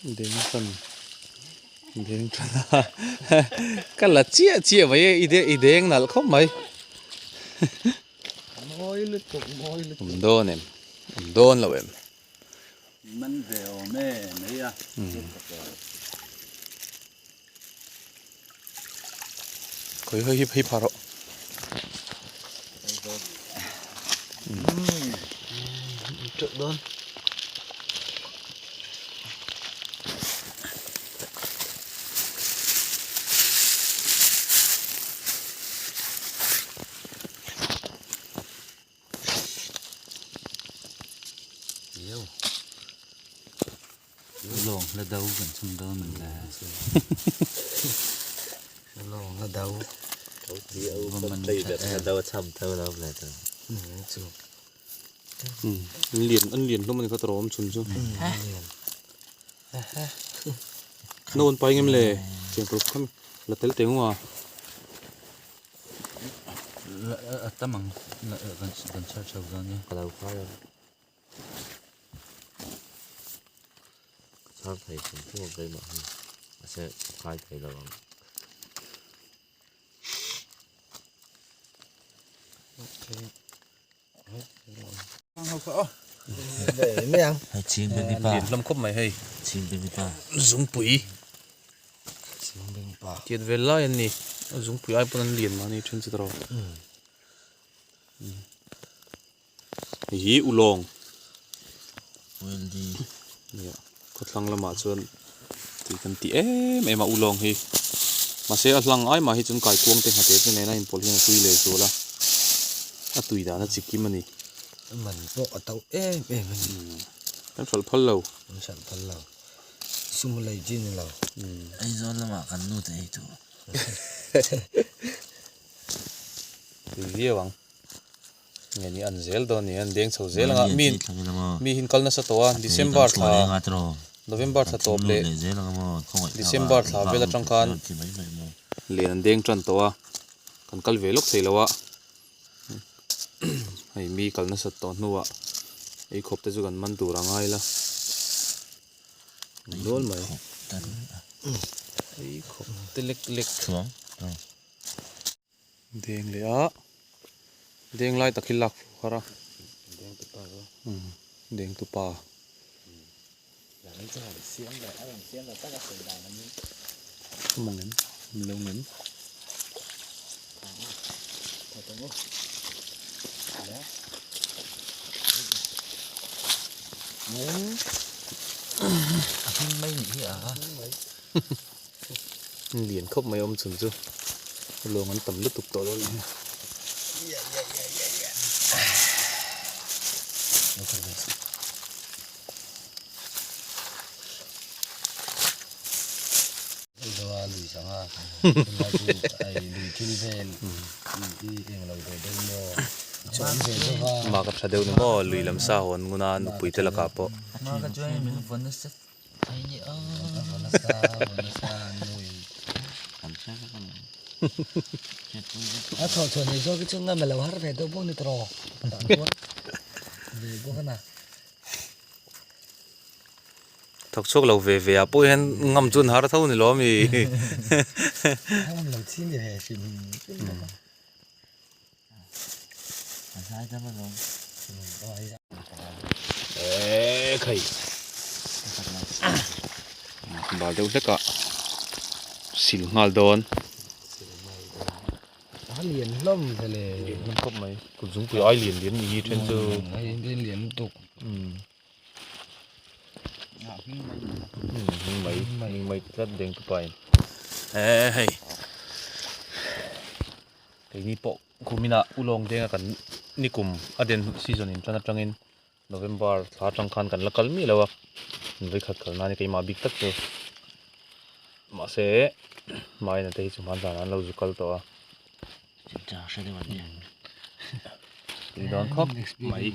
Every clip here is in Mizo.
Deng tan deng tan a ka la chiah chiah mai e i de i deng nalh khawp mai mawi lutuk mawi lutuk awm dawn em awm dawn lo em man ve awm e mai a khawi hawi hi phei pha rawh teuh dawn Lawng hla do kan chhung dawn ang le. Lawng hla do. An lian an lian hlawm a ni kha tawh awm chhun chu. No an pai ngem le chengkawl kham la tel teh ngu a. A tam ang kan chhar chho dawn nia. Ka lo khai a. Ka chhar thei hrim hrim ang keimah hi mahse ka khai thei lo ang. Hei ching beng pa. Lian hlawm khawp mai hei. Ching beng pa. Zungpui. Ching beng pa. Tiat vel lai an ni. Zungpui ai pawn an lian mahni then chu tawh. Hei hi ulawng nia khawthlang lamah chuan tui kan ti em em a ulawng hi mahse a hlang ai mah hi chuan kaikuang te nghate te nena inpawlh hian a tui leh zual a a tui dan a chi kim a ni. Man pawh a to em em a ni. Kan hralh phal lo. Kan hralh phal lo. Sum lei chi ni lo. Aizawl lamah kan nu te ei tur. Tui viau ang. Nge ni an zel dawn ni an deng chho zel anga mi mi hin kal nasa tawh a December thla November thla tawp leh December thla vel atang khan len an deng tan tawh a kan kal ve lawk thei lo a hei mi kal nasa tawh hnuah ei khawp te chu kan man tur a ngai la dawn mai ei khawp te lek lek. Deng leh a deng lai tak hi lak fuh har a deng tu pa awm ang em awm lo ang em. Lian khawp mai awm chhun chu lawng an tam lutuk tawh lo nih hi. Mah ka tha deuh ni maw lui lam sa hawn ngun a nupui te lakah pawh. A thawh chhuah nei zawk hi chu ngam alo har ve deuh bawk ni tawh tah chuan ve bawk a na. Thawk chhuak lo ve ve ah pawh hian ngam chu an har tho ni lo ami. Ngam lo chin ve hrim hrim bawk a. Eee khai bal deuh hlek a sil nghal dawn a lian hlawm vele lian hlawm khawp mai kut zungpui ai lian lian ni hi then chu hei hi lian lutuk hming mai hming mai tlat deng tu pain eee hei Keini pawh kuminah ulawng denga kan nikum a den season in tan atangin November thla atang khan kan la kal miah lo a, vawikhat kal nan hi keimah bik tak chu mahse Maina te hi chu hman zanah an lo zu kal tawh a tui dawn khawp mai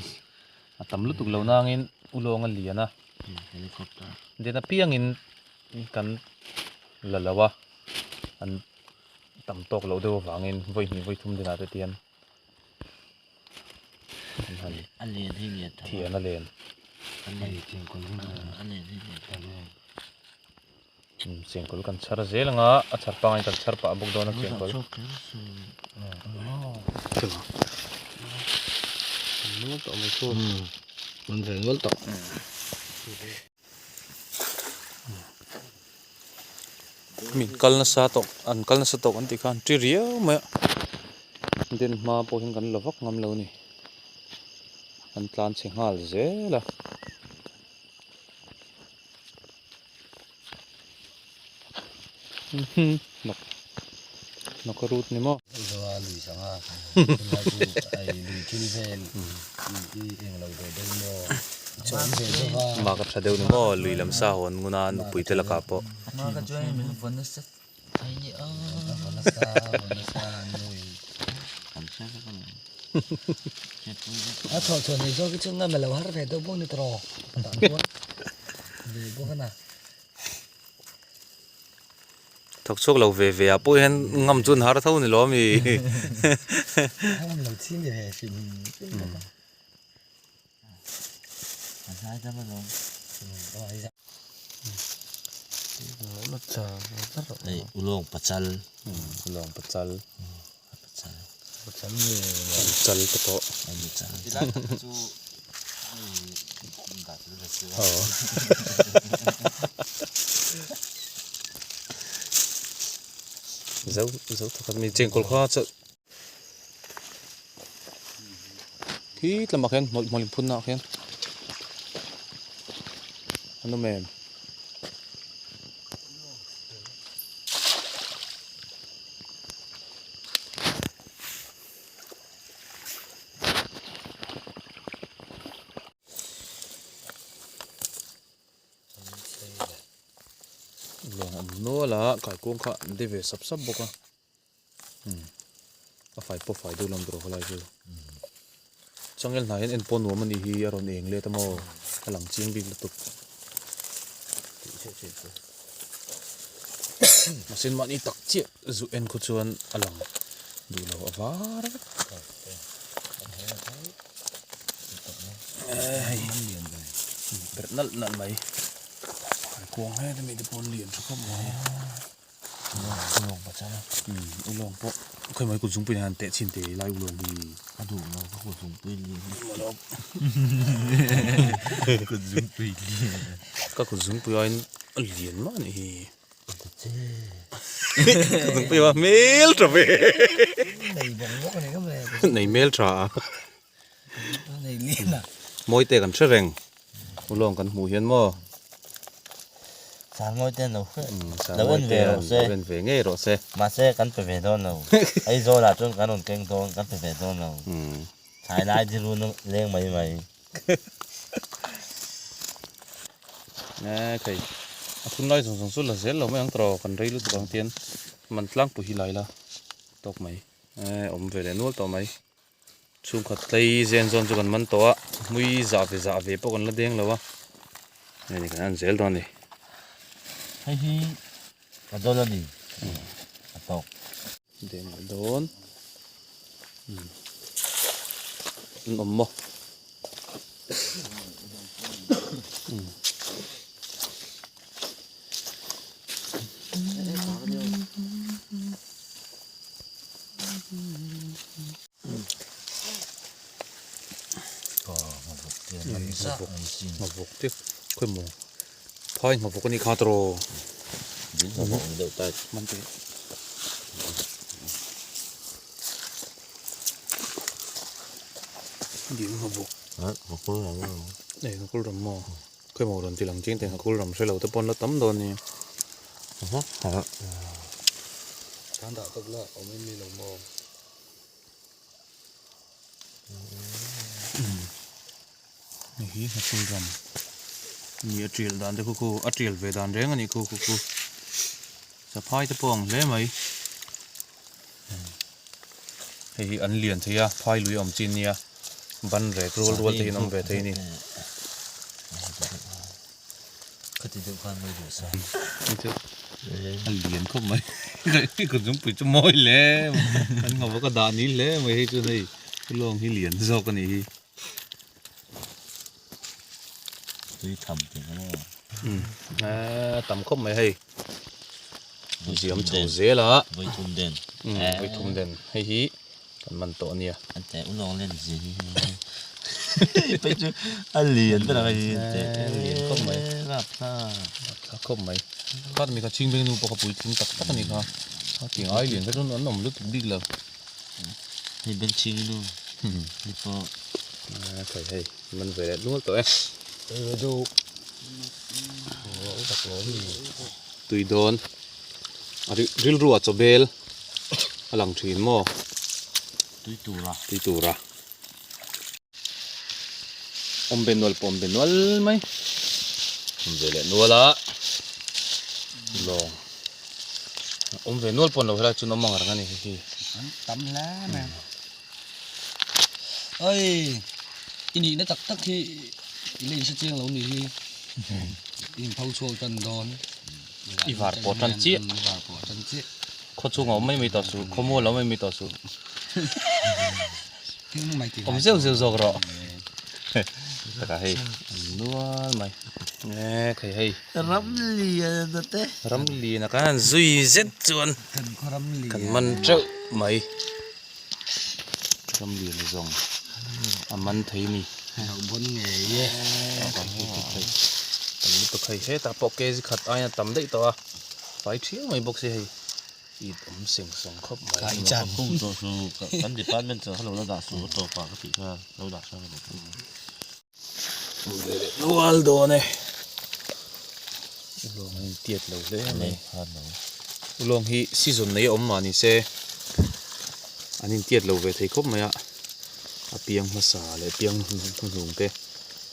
a tam lutuk lo nangin ulawng a lian a den apiangin kan la lo a an. tam tawk loh deuh avangin vawi hnih vawi thum dinah te tian an han thian a len. Chengkawl kan chhar zel anga a chhar pangai kan chhar pah bawk dawn a chengkawl. Nual tawh mai chu. Man ve nual tawh. Min kal nasa tawh an kal nasa tawh kan tih khan ṭi riau mai a den hma pawh hian kan la vak ngam lo a ni an tlan chhe nghal zel a. Hnawk hnawk a rut ni maw. Zoa lui sanga tunlai chu ai lui thil vel i eng lo ve deuh maw chawm ve deuh a. Mah ka tha deuh ni maw lui lam sa hawn nguna nupui te lakah pawh. Mah ka chuan min vawn nasa thei ni a. Vawn nasa vawn nasa nui. Kan hre vek a ni. A thawh chhuah nei zawk hi chu ngam a lo har ve deuh bawk ni tawh rawh. Tah chuan ve bawk a na. Thawk chhuak lo ve ve ah pawh hian ngam chu an har tho ni lo ami. Ngam lo chin ve hrim hrim bawk a. A zai dam alawm. Hei ulawng pachal. Ulawng pachal. Pachal. Pachal nge. Chal te pawh. Ani chal. Tilai tak chu hei dah tel ve se. Aw. Zo zo thawkhat mi chengkawl kha chu khi tlamah khian hmawlh hmawlh inphun naah khian an awm em. Lawng awm nual a kaikuang kha an de ve sap sap bawk a a fai pawh fai deuh lam tur khawlai chu changel hnai hian en pawh nuam a nih hi a rawn eng let a maw a lang chiang bik lutuk mahse mahni tak chiah zu en khu chuan a lang duh lo a var vek hei perh nalh nalh mai kaikuang heta mi te pawh an lian tha khawp mai. Ulawng pachal a. Ulawng pawh khawi mai kut zungpui nen han teh chhin teh lai ulawng hi. A duh lo ka kut zungpui lian. Kut zungpui lian. Ka kut zungpui aiin a lian mah anih hi. Ka che. Kut zungpui a hmel tha ve. Nei bawk bawk a ni ngam le. Nei hmel tha a. Nei lian a. Mawi te kan hre reng. Ulawng kan hmuh hian maw. Sar mawi te an lo hre. Lo en ve rawh se. Lo en ve ngei rawh se. Mahse kan pe ve dawn lo. Aizawl ah chuan kan rawn keng dawn kan pe ve dawn lo. Thlai lai di run leng mai mai. Nge thei. A thun lai zawng zawng chu la zel lo mai ang tawh kan rei lutuk ang tian man tlangpui hi lai la tawk mai. Nge awm ve leh nual tawh mai. Chhungkhat tlei zen zawn chu kan man tawh a, hmui zah ve zah ve pawh kan la deng lo a, hei ni kan en zel dawn a ni. Hei hi ka dawl a ni, a tawk. Deng leh dawn. An awm maw? Nghavawk te khawi maw phai nghavawk a nih kha tawh man teh dil nghavawk eh nghakul ram maw khawi maw rawn ti lang chiang teh nghakul ram hre lo te pawh an la tam dawn a nia. Tan dah tawp la awm em mi lo maw? Hei hi Hnapul ram a ni a tial dan te khu khu a tial ve dan reng a nih khu khu khu saphai te pawh ang hle mai hei hi an lian thei a phai lui a awm chin nia ban rek rual rual te hian awm ve thei a ni. Khati deuh khan mawi duh sa. A lian khawp mai. Ka zungpui chu mawi hle. Kan ngawh ka dah ni hle mai hei chuan hei lawng hi lian zawk a nih hi. Tui tham tih kha maw. A tam khawp mai hei. Ziam chho zel a. Vawi thum den. Vawi thum den. Hei hi kan man tawh a nia. An teh ulawng len zia hi hei phei chu a lian ber ang a hi teh lian khawp mai. Rapthlak. Rapthlak khawp mai. Khat mi kha chhingbeng nu pawh kha puitling tak tak a ni kha. A ti ngai lian kha chuan an awm lutuk bik lo. Hei beng chhing nu ni pawh. Thei hei man ve leh nual tawh e. Tui dawn a rilru a chawbel a lang thin maw? Tui tura. Tui tura. Awm ve nual pawh awm ve nual mai. Awm ve leh nual a lawng. Awm ve nual pawh an lo helai chuan awm ang reng a ni hei hi. An tam hle mai. Oi i nihna tak tak hi i la inhre chiang lo ni hi i inpho chhuak tan dawn. I var pawh tan chiah. I var pawh tan chiah. Khaw chhungah awm mai mai tawh suh, khaw mual awm mai mai tawh suh. Awm zeuh zeuh zawk rawh. Takah hei an nual mai. E khai hei. Ram lian a te. Ram lian a kan han zui zet chuan kan man teuh mai. Ram lian a zawng a man thei ni. Lo bawn ngei e. Kan lutuk hei hetah pawh kg khat aia tam daih tawh a. Fai thiau mai bawk si hei. It awm seng sawng khawp mai. Kai chan. Khung tawh su kan department chuan kha lo la dah su a tawp ah ka tih kha lo dah sang a ni. Ve leh nual dawn e. Ulawng a intiat lo hle mai. Ulawng hi season nei a awm mah ni se an intiat lo ve thei khawp mai a. A piang hmasa leh piang hnuhnung te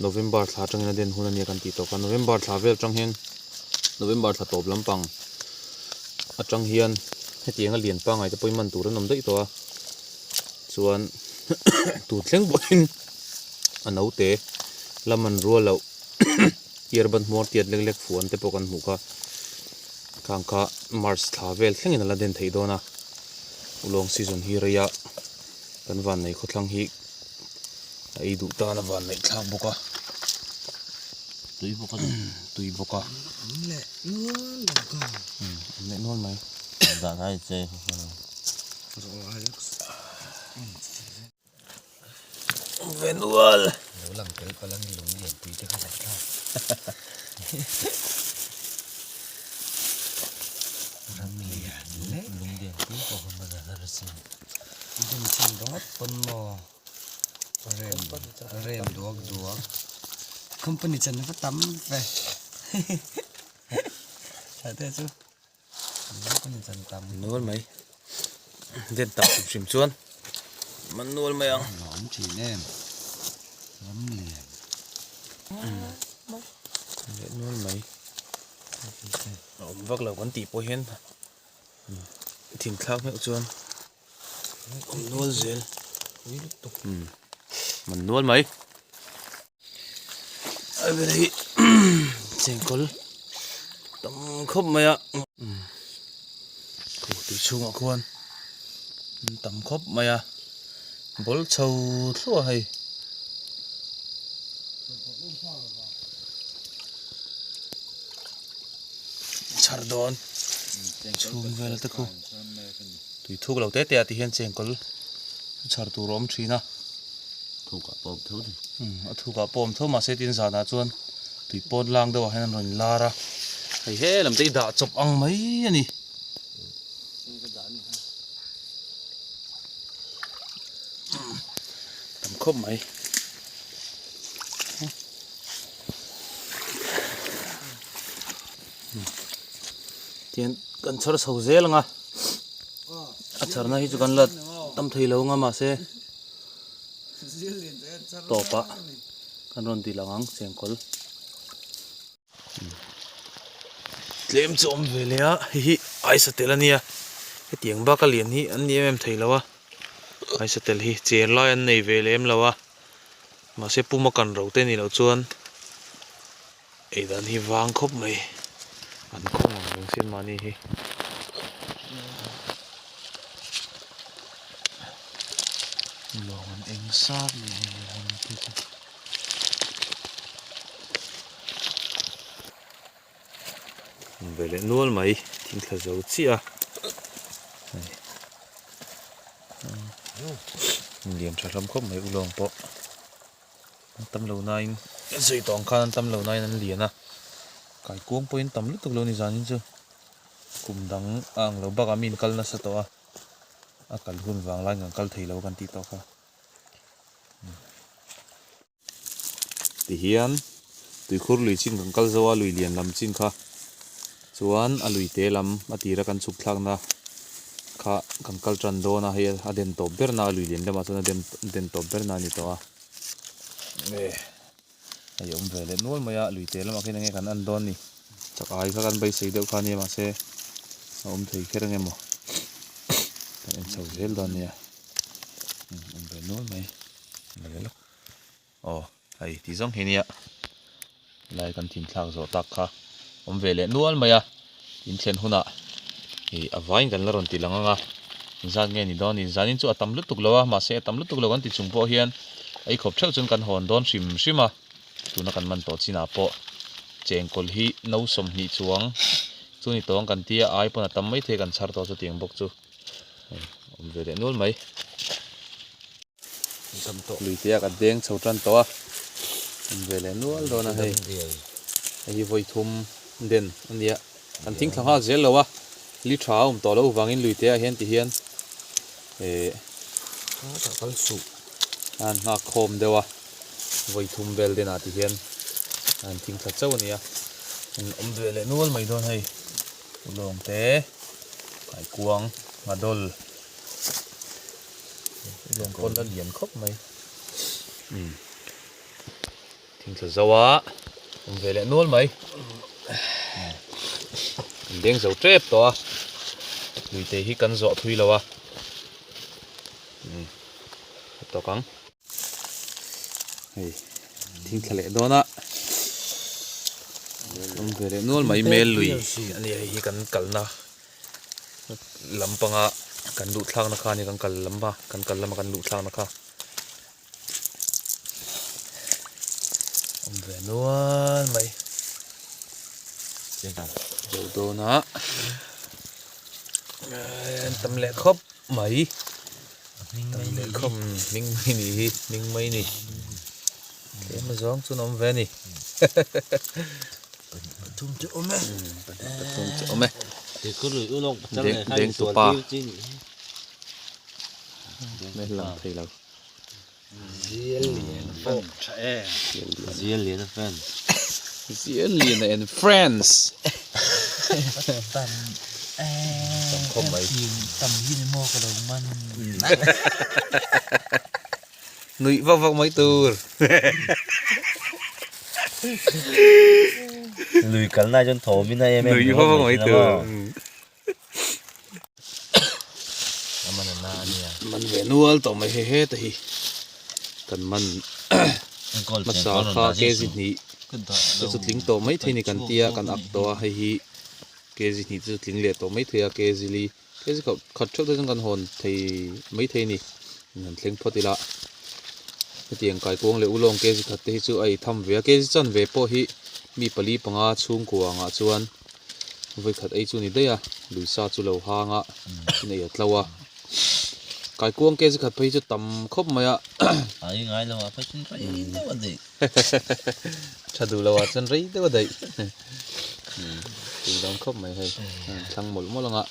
November thla atangin a den hun a nia kan tih tawh kha. November thla vel atang hian November thla tawp lampang atang hian hetiang a lian pangngai te pawhin man tur an awm daih tawh a. Chuan tun thleng pawhin a naute la man rual loh earbud hmawr tiat lek lek fuan te pawh kan hmuh kha. Khang kha March thla vel thlengin a la den theih dawn a. Ulawng season hi rei a kan vannei khawthlang hi a ei duh tan a vanneih thlak bawk a. Tui bawk a ni. Tui bawk a. An leh nual lo ka. An leh nual mai. Dan ai che. Ve nual. Lo lang tel palh a ni lung lian pui te kha zah thlak. Ram lian leh lung lian pui pawh kha hman a har asin. Dum chin ringawt pawn maw rem rem duak duak company chan va tam ve tha te chu company chan tam nual mai den tak hrim hrim chuan man nual mai ang awm thin em ram lian leh nual mai a awm vak lo kan tih pawh hian thin thlak meuh chuan awm nual zel man nual mai a ber hi chengkawl tam khawp mai a tui chhungah khuan tam khawp mai a ball chho thluah hei. Chhar dawn chhung vel te khu tui thuk lo te te ah ti hian chengkawl chhar tur a awm thin a thuk ah pawh a awm tho ni a thuk ah pawh a awm tho mahse tin zan ah chuan tui pawn lang deuh ah hian an rawn lar a hei he lam te hi dah chawp ang mai a ni. Tam khawp mai. Tian kan chhar chho zel ang a a chharna hi chu kan la tam thei lo ang a mahse tawpah kan rawn ti lang ang chengkawl. Tlem chu awm ve leh a hei hi ice a tel a nia hetiang bak a lian hi an ni em em thei lo a ice a tel hi cher lai an nei ve lem lo a mahse puma kan ro te ni loh chuan ei dan hi vang khawp mai an khawng ang reng sin mahni hi. Lawng an eng sar leh hei. Awm ve leh nual mai thing thla zo chiah a hei lian tha hlawm khawp mai ulawng pawh an tam lo nain ka sawi tawh ang khan an tam lo nain an lian a kaikuang pawhin tam lutuk lo ni zanin chu kum dang a ang lo bakah mi in kal nasa tawh a a kal hun vang laiin kan kal thei lo kan tih tawh kha. Tihian tuikhur lui chin kan kal zo a lui lian lam chin kha chuan a lui te lam a tira kan chhuk thlakna kha kan kal tan dawn a hei a den tawp ber na a lui lian lamah chuan a den den tawp ber na a ni tawh a e hei a awm ve leh nual mai a lui te lamah khian enge kan en dawn ni chak ai kha kan beisei deuh kha ania mahse a awm thei kher ange maw kan en chho zel dawn nia awm ve nual mai. Aw hei ti zawng hi nia lai kan thin thlak zawh tak kha awm ve leh nual mai a in thlen hunah ih a vaiin kan la rawn ti lang ang a zat nge ni dawn ni zanin chu a tam lutuk lo a mahse a tam lutuk lo kan ti chung pawh hian ei khawp theuh chuan kan hawn dawn hrim hrim a tuna kan man tawh chinah pawh chengkawl hi no 20 chuang chu ni tawng kan tia ai pawn a tam maithei kan chhar tawh chutiang bawk chu awm ve leh nual mai. Lui te a ka deng chho tan tawh a awm ve leh nual dawn a hei hei hi vawi thum den a nia kan thing thla nghal zel lo a li tha a awm tawh loh vangin lui te ah hian ti hian eh a han nghak khawm deuh a vawi thum vel den ah ti hian a han thing thla chauh a nia an awm ve leh nual mai dawn hei ulawng te kaikuang nghadawl. Lawng pawn a lian khawp mai. Umm thing tla zo a awm ve leh nual mai. Kan deng zo tep tawh a luite hi kan zawh thui lo a. Umm a tawk ang. Hei thing tla leh dawn a awm ve leh nual mai mel lui a ni hei hi kan kalna. Lampanga kan luh thlakna kha a ni kan kal lam a kan kal lama kan luh thlakna kha awm ve nual mai zo dawn a an tam leh khawp mai tam leh khawp hming mai ni hi hming mai ni tlem azawng chuan a awm ve a ni. Pathum chu awm e. Pathum chu awm e. Deng tu pa. Hmel lang thei lo. Zial lian a fan. Tha e. Zial lian a fan. Zial lian a en friends. Tam e. Tam khawp mai. Tam hi ni maw ka lo man. Nuih vak vak mai tur. Lui kal na chuan thawm in a em em Nuih vak vak mai tur. Aman a na ania. Man ve nual tawh mai he he te hi. Kan man hmasa kha kg hnih te chu tling tawh mai thei ni kan tia kan ak tawh a hei hi kg hnih te chu tling leh tawh mai thei a kg li. Hei chu khat theuh te chuan kan hawn thei mai thei a ni han thleng phawt ila hetiang kaikuang leh ulawng kg khat te hi chu a ei tham ve a kg chanve pawh hi mi pali panga chhungkua angah chuan vawi khat ei chu a ni daih a lui sa chu lo hang a in ei a tlo a kaikuang kg khat phei hi chu tam khawp mai a ai ngai lo a phei chuan rei deuh a daih tha duh lo ah chuan rei deuh a daih. Tui dawn khawp mai hei thlang mawlh mawlh anga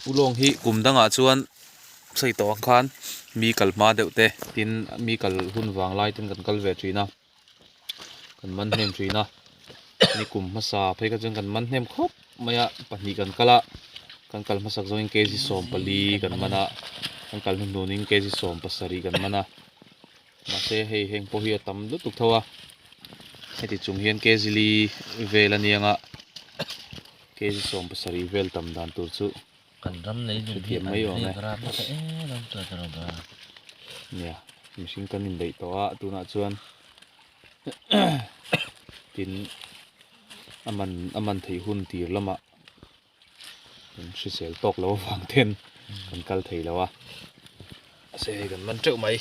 ulawng hi kum dangah chuan sawi tawh ang khan mi kal hma deuh te tin mi kal hun vang lai ten kan kal ve thin a kan man hnem thin a ni kum hmasa phei kha chuan kan man hnem khawp mai a pahnih kan kal a kan kal hmasak zawngin kg 14 kan man a kan kal hnuhnunin kg 17 kan man a. Mahse hei heng pawh hi a tam lutuk tho a, heti chung hian kg li vel a nia nga, kg 17 vel tam dan tur chu Kan ram lei lung hi hrethiam mai awm e. an ram nasa em em chuan ka rawn a. Nia, mihring kan indaih tawh a tunah chuan tin a man a man theih hun tir lamah kan hrisel tawk lo avang ten kan kal thei lo a mahse hei kan man teuh mai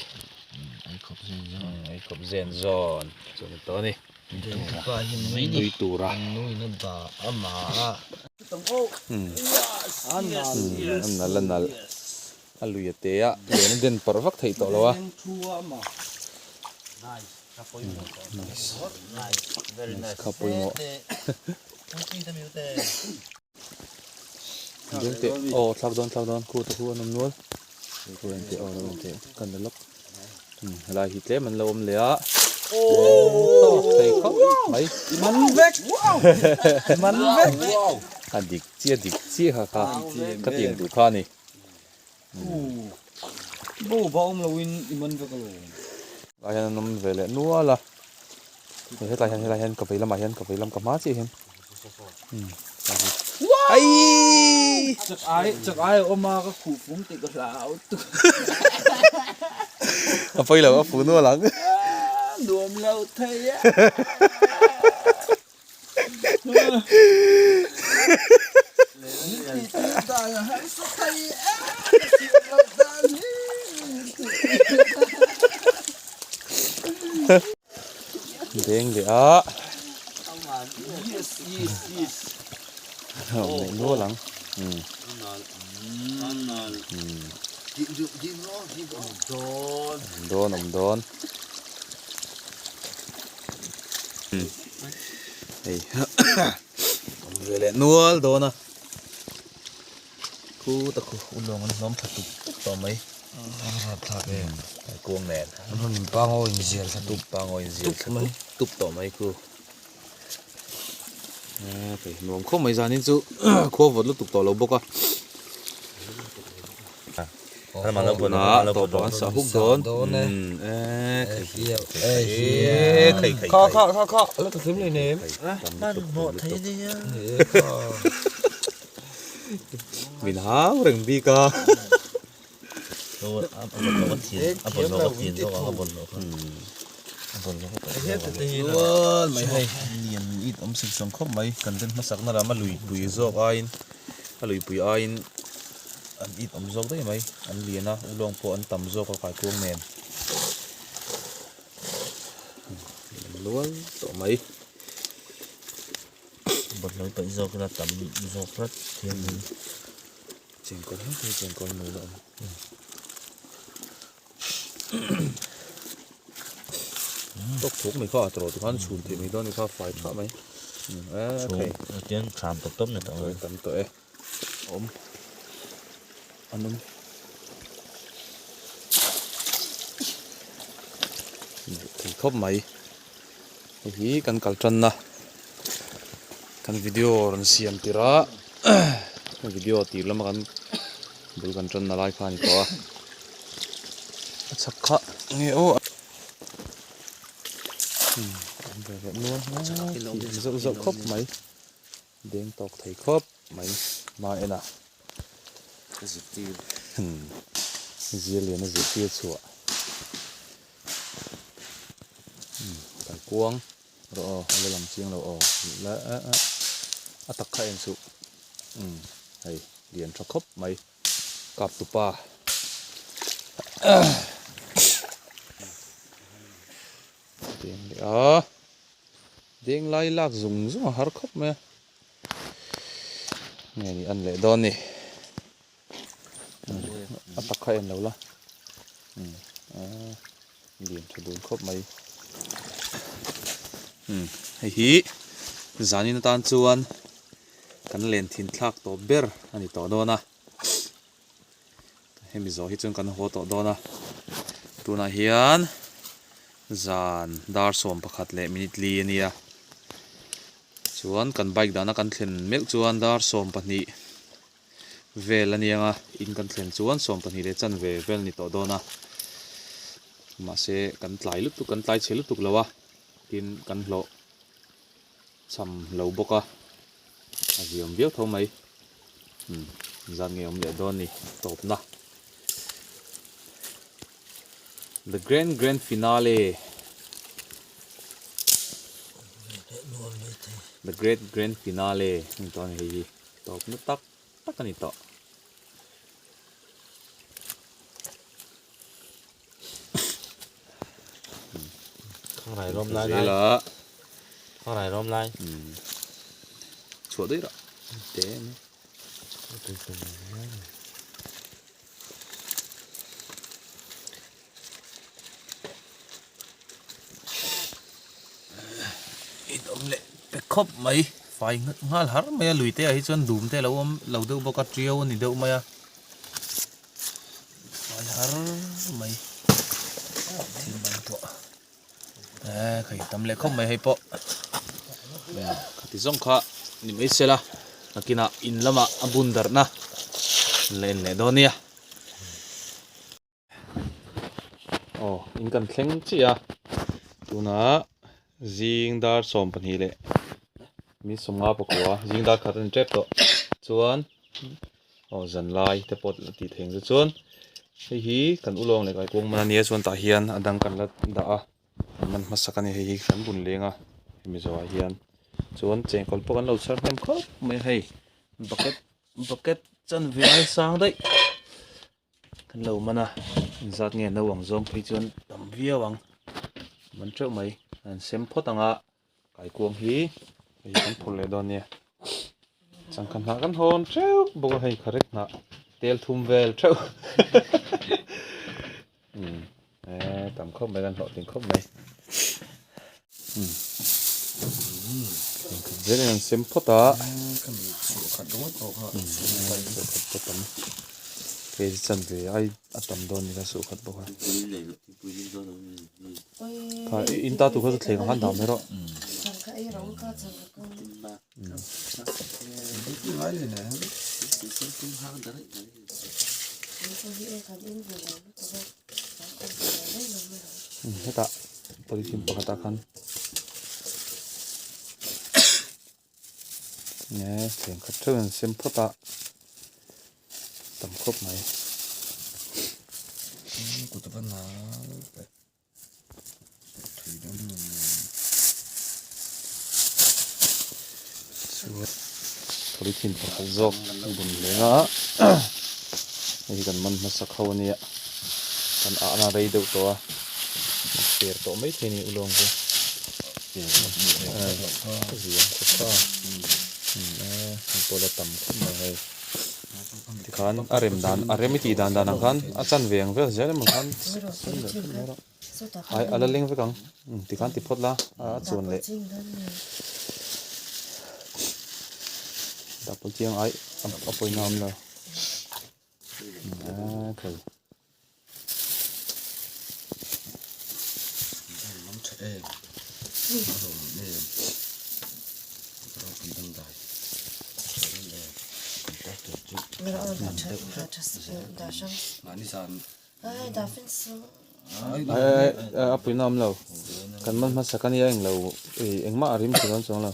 Ei khawp zen zawn ei khawp zen zawn chu a ni tawh a ni. Tui tura. A nal a nal. A lui a te a, len a den parh vak theih tawh lo a. Nice. Nice kha pawimawh. Deng teh aw thlak dawn thlak dawn khu te khu an awm nual khu en teh aw lo en teh kan la lawk helai hi tlem an lo awm leh a tawk thei khawp mai man vek man vek a dik chiah dik chiah kha kha ka tiang duh kha a ni bo ba awm lo in i man vek alo lai hian an awm ve leh nual a hetlai hian helai hian ka vei lamah hian ka vei lam ka hma chiah hian Aii chak ai chak ai a awm a ka khuh fum tih ka hlau tuk a pawi lo a fu nual ang nuam lo thei a Deng leh a. Nual ang. Dawn awm dawn. Hei awm ve leh nual dawn a khu ta khu ulawng an hlawm thla tup tup tawh mai Rapthlak em kuang nen an rawn in pangaw in zial thla tup pangaw in zial thla tup tup tawh mai khu hei nuam khawp mai zanin chu khua vawt lutuk tawh lo bawk a. Tunah tawp ah an sah huk dawn e khai khai kha kha kha kha la ta hlim leh nem min hau reng bik a chuan mai hei lian it awm sing sawng khawp mai kan den hmasak na lam a luipui zawk aiin a luipui aiin an it awm zawk daih mai an lian a ulawng pawh an tam zawk a kaikuang nen lual tawh mai. Bawlhhlawh paih zawk ila tam zawk tlat thiam in. Chengkawl hle thei chengkawl mai la awm. Tawk thuk mai kha a tawrh tikhan chhun theih mai dawn ni kha fai tha mai. Chhum tian thlam tawp tawp ni tawh. Tam tawh e. Awm an awm. Thei khawp mai. Hei hi kan kal tanna kan video rawn siam tirh a video tir lama kan bul kan tanna lai kha a ni tawh a a chhak kha nge aw zauh zauh khawp mai deng tawk thei khawp mai hma en a zir lian a zirtir chhuah. Kan kuang rawh aw a la lang chiang lo aw la a a a tak kha en suh umm hei lian tha khawp mai kap tupa deng leh a deng lai lak zung zung a har khawp mai a nge ni an leh dawn ni. A tak kha en lo la lian tha dun khawp mai hei hi zanin atan chuan kan len thin thlak tawp ber a ni tawh dawn a hemi zawh hi chuan kan haw tawh dawn a tunah hian zan dar 11 leh minute li a nia chuan kan bike dahna kan thlen meuh chuan dar 12. Vel a niang a, in kan thlen chuan 12 leh chanve vel a ni tawh dawn a, mahse kan tlai lutuk kan tlai chhe lutuk lo a, tin kan hlawh cham lo bawk a, a ziawm viau tho mai, umm zan nge awm leh dawn ni tawpna the grand grand finale the great grand finale a ni tawh a ni hei hi. Tawpna tak tak a ni tawh. Zel a. Khaw rawm lai. Chhuah daih rah. Te em. In awm leh pe khawp mai fai nghal har mai a lui te ah hi chuan dum te a lo awm lo deuh bawk a tiau a ni deuh mai a fai har mai thil man pawh eh khai tam leh khawp mai hei pawh khati zawng kha ni mai se la nakinah in lamah a bun darhna la en leh dawn nia. Aw in kan thleng chiah a tunah zing dar 12 leh mi 50 pakua zing dar khat a ni tep tawh chuan aw zan lai te pawh la tih theih ang chu chuan hei hi kan ulawng leh kaikuang man a nia chuan tah hian a dang kan la dah a kan man hmasak a ni hei hi kan bun leng a hemi zawhah hian chuan chengkawl pawh kan lo chhar hnem khawp mai a hei bucket bucket chanve ai sang daih. Kan lo man a, engzat nge no ang zawng phei chuan tam viau ang, man teuh mai, an sem phawt ang a, kaikuang hi hei kan phur leh dawn nia, changkha hnah kan hawn teuh bawk a hei kharek hnah tel thum vel theuh umm eh tam khawp mai kan hlawhtling khawp mai umm engkhat zelin an sem phawt a umm suhkhat pawh tam kei chu chan ve ai a tam dawn ni ka suhkhat bawk a kha in ta tur kha chu thleng ang khan dah mai rawh. Hetah polythene pakhatah khan nge thleng khat theuh in sem phawt a tam khawp mai. Polythene pakhat zawk bun leng a hei hi kan man hmasak ho ania kan ahna rei deuh tawh a a per tawh maithei a ni ulawng chu a zia khawp a hei pawh la tam khawp mai hei tikhan a rem dan a rem i tih dan dan ang khan a chanve ang vel zel emaw khan Ai a la leng vek ang tikhan ti phawt la a chuan leh dah pawl chiang ai a pawina awm lo a thei A puina awm lo. Kan man hmasa ka nia englo engmah a rim thei dawn chuang lo.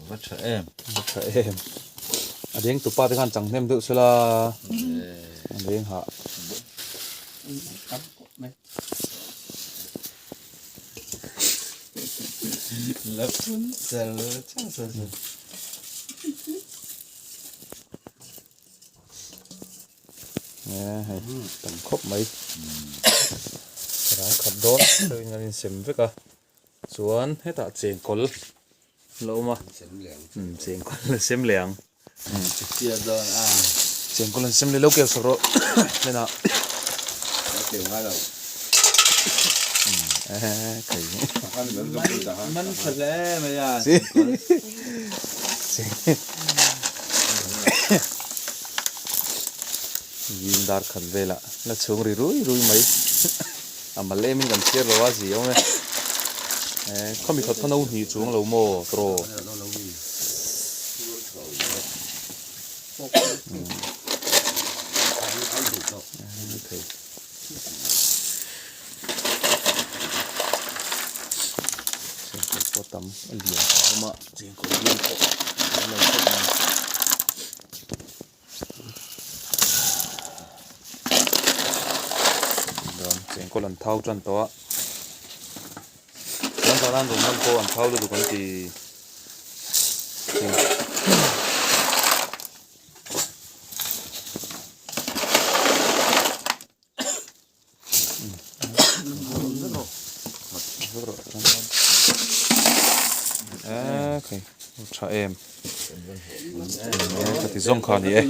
Va tha em. Va tha em. A deng tupa te khan chang hnem deuh sela. A deng hah. La phun sel cha sa sa. Nge hei tam khawp mai ral khat dawn theuhin kan insem vek a chuan hetah chengkawl a lo awm a chengkawl a sem leh ang chengkawl an sem leh lo keu sak rawh hnenah Man tha hle mai a Zing dar khat velah la chhung ri rui rui mai a mal em in kan chhiar lo a zi awm e eh khawmi khat kha no hnih chuang lo maw tawh Chengkawl pawh tam a lian a awm a chengkawl bial pawh a lo khawp mai. Chuan chengkawl an thau tan tawh a chuan tah hian rawn man pawh an thau lutuk an ti. vek rawh chuan e khai tha em ka ti zawng kha ni e.